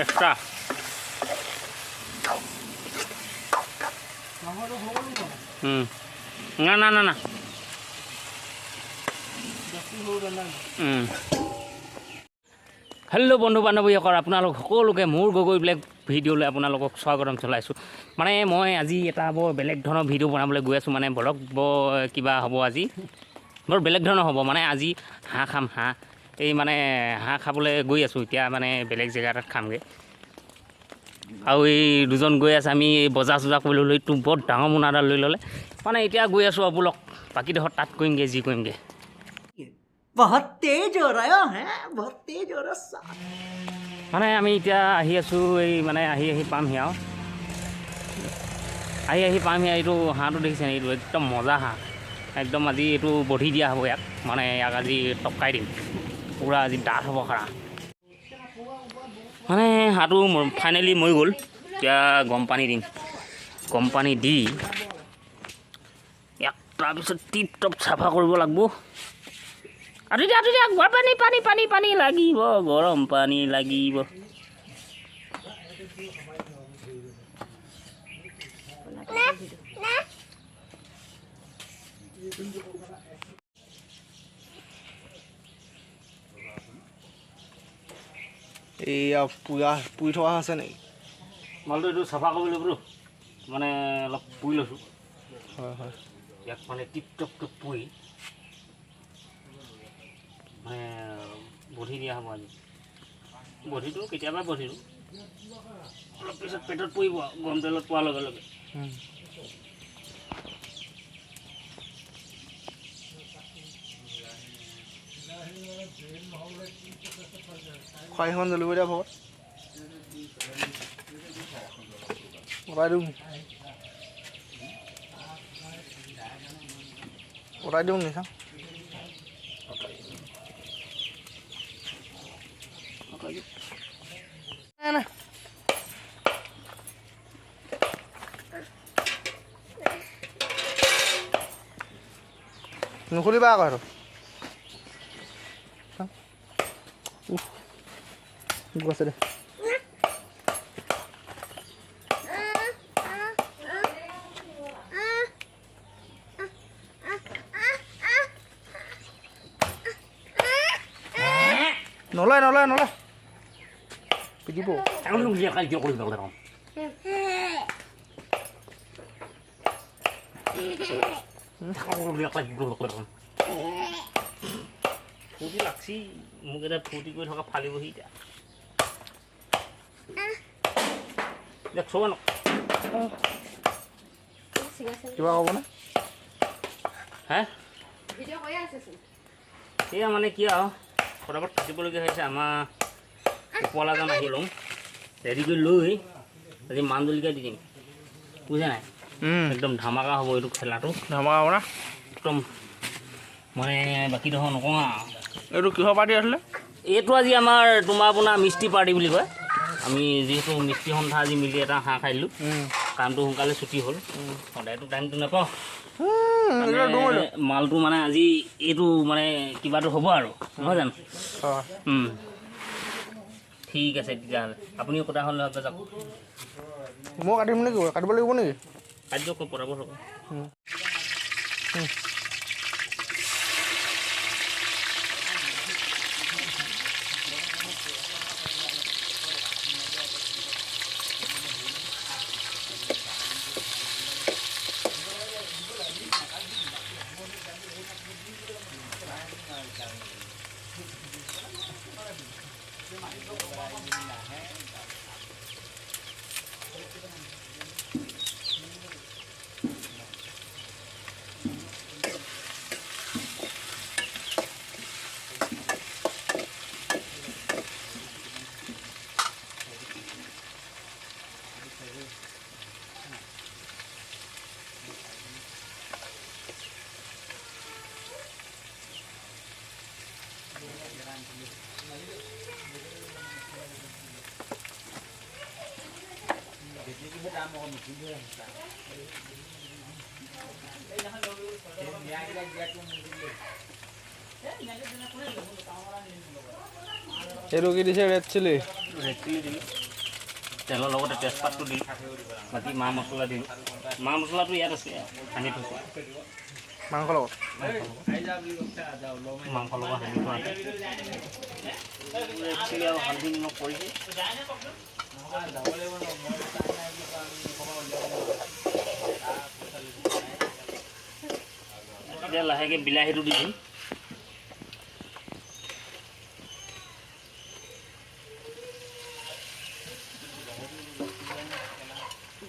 Extra না না না না। হেল্ল' বন্ধু বান্ধৱীসকল, আপোনালোক সকলোকে মোৰ গগৈ ব্লেক ভিডিঅ'লৈ আপোনালোকক স্বাগতম চলাইছোঁ। মানে মই আজি এটা বৰ বেলেগ ধৰণৰ ভিডিঅ' বনাবলৈ গৈ আছোঁ। মানে ব্লগ বৰ কিবা হ'ব আজি, বৰ বেলেগ ধৰণৰ হ'ব। মানে আজি হাঁহ খাম, হাঁহ এই মানে হাঁহ খাবলৈ গৈ আছোঁ এতিয়া। মানে বেলেগ জেগা এটাত খামগৈ। আৰু এই দুজন গৈ আছে, আমি বজাৰ চজাৰ কৰি ল'লোঁ। এইটো বৰ ডাঙৰ মোনা এডাল লৈ ল'লে। মানে এতিয়া গৈ আছোঁ আৰু বোলক বাকীডোখৰ তাত কৰিমগৈ যি কৰিমগৈ। বহুত তেজ हो रहा है, বহুত তেজ हो रहा। মানে আমি এতিয়া আহি আছোঁ, এই মানে আহি আহি পামহি আৰু আহি আহি পামহি। এইটো হাঁহটো দেখিছে, এইটো একদম মজা হাঁহ একদম। আজি এইটো বধি দিয়া হ'ব ইয়াক, মানে ইয়াক আজি টপকাই দিম পূৰা, আজি ডাঠ হ'ব খাৰা। মানে হাঁহটো ফাইনেলি মৰি গ'ল। এতিয়া গৰম পানী দিম, গৰম পানী দি ইয়াক তাৰপিছত টিপ টপ চাফা কৰিব লাগিব। আৰু এতিয়া গৰম পানী পানী পানী পানী লাগিব, গৰম পানী লাগিব। এইয়া পুৰা পুৰি থকা আছে নেকি মালটো? এইটো চাফা কৰিব লাগিব, মানে অলপ পুৰি লৈছোঁ। হয় হয়, ইয়াক মানে টিপ টপটো পুৰি মানে বধি দিয়া হ'ব আজি। বধিটো কেতিয়াবা বধিলোঁ, অলপ পিছত পেটত পৰিব গৰম তেলত পোৱাৰ লগে লগে। খৰাহীখন জ্বলিব দিয়া ভকত, অঁতাই দিওঁ, অঁতাই দিওঁ নি? চাওঁ নুখুলিবা আকৌ আৰু। আছে দে, নলয় নলয় নলয়, পিটিব। ফূৰ্তি লাগছি মোক, এতিয়া ফূৰ্তি কৰি থকা ফালিবহি এতিয়া। কিবা ক'বনে? হে, এয়া মানে কি আৰু ফটাফট কাটিবলগীয়া হৈছে। আমাৰ ওপৰলাজন আহি লওঁ, ৰেডি কৰি লৈ আজি মান জলকীয়া দি দিম, বুজিছা নাই? একদম ধামাকা হ'ব এইটো খেলাটো। ধামাকা হ'ব না একদম, মানে বাকীডোখৰ নকওঁ আৰু। এইটো কিহৰ পাৰ্টি আছিলে? এইটো আজি আমাৰ তোমাৰ আপোনাৰ মিস্ত্ৰী পাৰ্টি বুলি কয়। আমি যিহেতু মিস্ত্ৰী সন্থা আজি মিলি এটা হাঁহ খাই দিলোঁ, কামটো সোনকালে ছুটি হ'ল। সদায়তো টাইমটো নাপাওঁ। মালটো মানে আজি এইটো মানে কিবাটো হ'ব আৰু, নহয় জানো? ঠিক আছে তেতিয়াহ'লে, আপুনিও কথা হ'ল যাওক। মই কাটিম নেকি? কাটিব লাগিব নেকি? কাটি দিয়ক, পটাপট হ'ব। এইটো কি দিছে? Red chilli. ৰেড চিলি দিলোঁ, তেলৰ লগতে তেজপাতটো দিলোঁ, বাকী মা মছলা দিলোঁ। মা মছলাটো ইয়াত আছে, সানি থৈছোঁ। মাংস লগত, মাংস লগত সানি থোৱা আছে। ৰেড চিলি আৰু হালধি নিমখ কৰিছোঁ। এতিয়া লাহেকৈ বিলাহীটো দি দিম।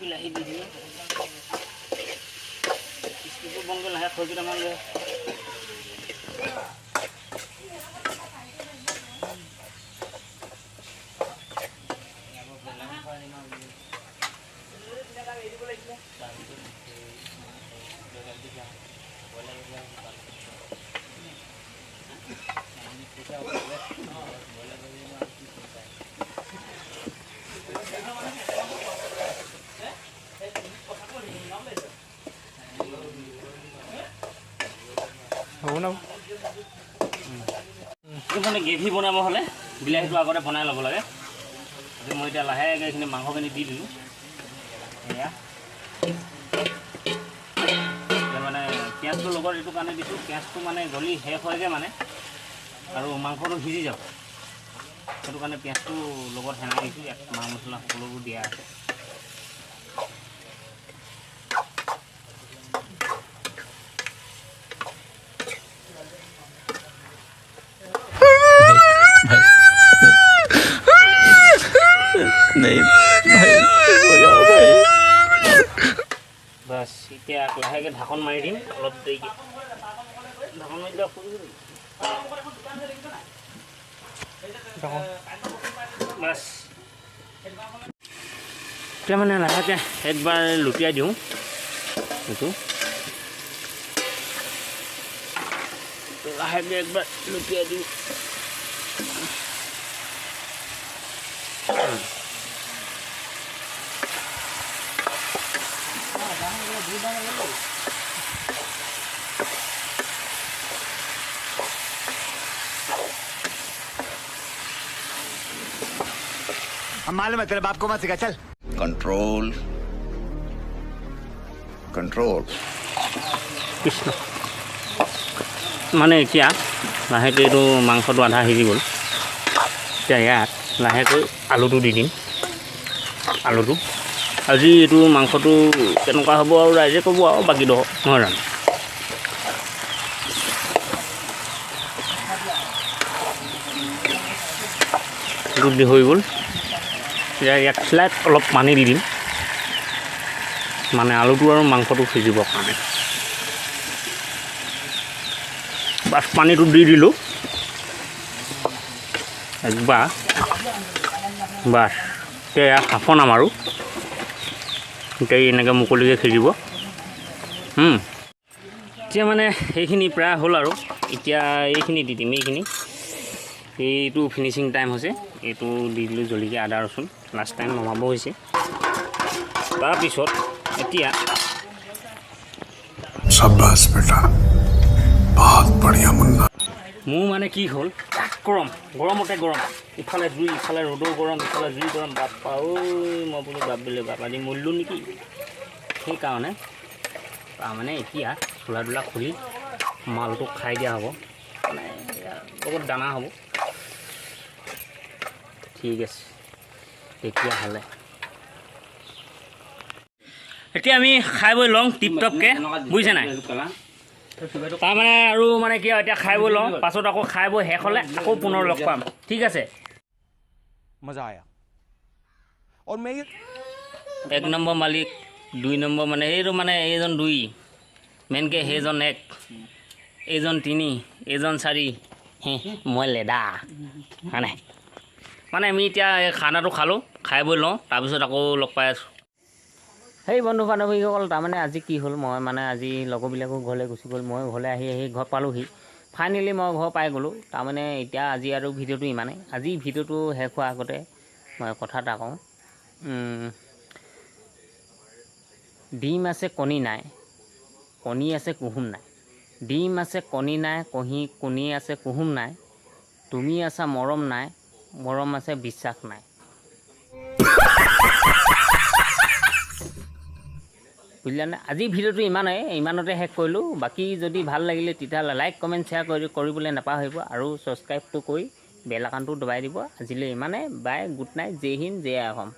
বিলাহী দি দিলোঁ। বন্ধ কৰি লাহে খৰি কেইটামান লৈ হ'ব না? মানে গ্ৰেভি বনাব হ'লে বিলাহীটো আগতে বনাই ল'ব লাগে। মই এতিয়া লাহেকৈ এইখিনি মাংসখিনি দি দিলোঁ। এয়া মানে পিঁয়াজটোৰ লগত এইটো কাৰণে দিছোঁ, পিঁয়াজটো মানে গলি শেষ হয়গৈ মানে আৰু মাংসটো সিজি যাব, সেইটো কাৰণে পিঁয়াজটো লগত সেনাই দিছোঁ। ইয়াত মা মছলা সকলোবোৰ দিয়া আছে। বাছ এতিয়া লাহেকৈ ঢাকন মাৰি দিম অলপ দেৰিকৈ। ঢাকন মাৰি দিলে বাছ এতিয়া মানে লাহেকৈ একবাৰ লুটিয়াই দিওঁ। এইটো লাহেকৈ একবাৰ লুটিয়াই দিওঁ। हम मालूम है तेरे बाप को मत सिखा, चल। Control, control. Krishna. মানে এতিয়া লাহেকৈ এইটো মাংসটো আধা সিজি গ'ল। এতিয়া ইয়াত লাহেকৈ আলুটো দি দিম। আলুটো আজি এইটো মাংসটো কেনেকুৱা হ'ব আৰু ৰাইজে ক'ব আৰু বাকীডোখৰ, নহয় জানো? এইটো দি হৈ গ'ল। এতিয়া ইয়াত শ্লাইট অলপ পানী দি দিম, মানে আলুটো আৰু মাংসটো সিজিবৰ কাৰণে। বাছ পানীটো দি দিলোঁ একবাৰ, বাছ এতিয়া ইয়াত সাফনাম আৰু এতিয়া এনেকৈ মুকলিকৈ সিজিব। এতিয়া মানে সেইখিনি প্ৰায় হ'ল আৰু এতিয়া এইখিনি দি দিম। এইখিনি এইটো ফিনিচিং টাইম হৈছে, এইটো দি দিলোঁ জলকীয়া আদা ৰচুন, লাষ্ট টাইম নমাব হৈছে। তাৰপিছত এতিয়া शाबाश बेटा, बहुत बढ़िया मुन्ना। মোৰ মানে কি হ'ল, গৰম গৰমতে গৰম, ইফালে জুই, ইফালে ৰ'দৰ গৰম, ইফালে জুই গৰম, বাপ্পা ঐ, মই বোলো বাপ বোলে বাপ আজি মৰিলোঁ নেকি। সেইকাৰণে তাৰমানে এতিয়া চোলা তোলা খুলি মালটো খাই দিয়া হ'ব, মানে লগত দানা হ'ব। ঠিক আছে, তেতিয়াহ'লে এতিয়া আমি খাই বৈ লওঁ টিপ টপকৈ, বুজিছে নাই? তাৰমানে আৰু মানে কি আৰু এতিয়া খাই বৈ লওঁ, পাছত আকৌ খাই বৈ শেষ হ'লে আকৌ পুনৰ লগ পাম। ঠিক আছে। मजा आया। और मैं এক নম্বৰ মালিক, দুই নম্বৰ মানে এইটো মানে এইজন দুই, মেইনকৈ সেইজন এক, এইজন তিনি, এইজন চাৰি, মই লেদা হয়নে? মানে আমি এতিয়া এই খানাটো খালোঁ, খাই বৈ লওঁ, তাৰপিছত আকৌ লগ পাই আছোঁ। সেই বন্ধু বান্ধৱীসকল, তাৰমানে আজি কি হ'ল, মই মানে আজি লগৰবিলাকো ঘৰলৈ গুচি গ'ল, মই ঘৰলৈ আহি আহি ঘৰ পালোহি। ফাইনেলি মই ঘৰ পাই গ'লোঁ। তাৰমানে এতিয়া আজি আৰু ভিডিঅ'টো ইমানেই। আজি ভিডিঅ'টো শেষ হোৱাৰ আগতে মই কথা এটা কওঁ। ডিম আছে কণী নাই, কণী আছে কুহুম নাই। ডিম আছে কণী নাই, কণী আছে কুহুম নাই, তুমি আছা মৰম নাই, মৰম আছে বিশ্বাস নাই। বুজিলানে? আজি ভিডিঅ'টো ইমানতে শেষ কৰিলোঁ। বাকী যদি ভাল লাগিলে তেতিয়াহ'লে লাইক কমেণ্ট শ্বেয়াৰ কৰিবলৈ নাপাহৰিব আৰু ছাবস্ক্ৰাইবটো কৰি বেল আইকনটো দবাই দিব। আজিলৈ ইমানে, বাই, গুড নাইট, জয় হিন্দ, জয় অসম।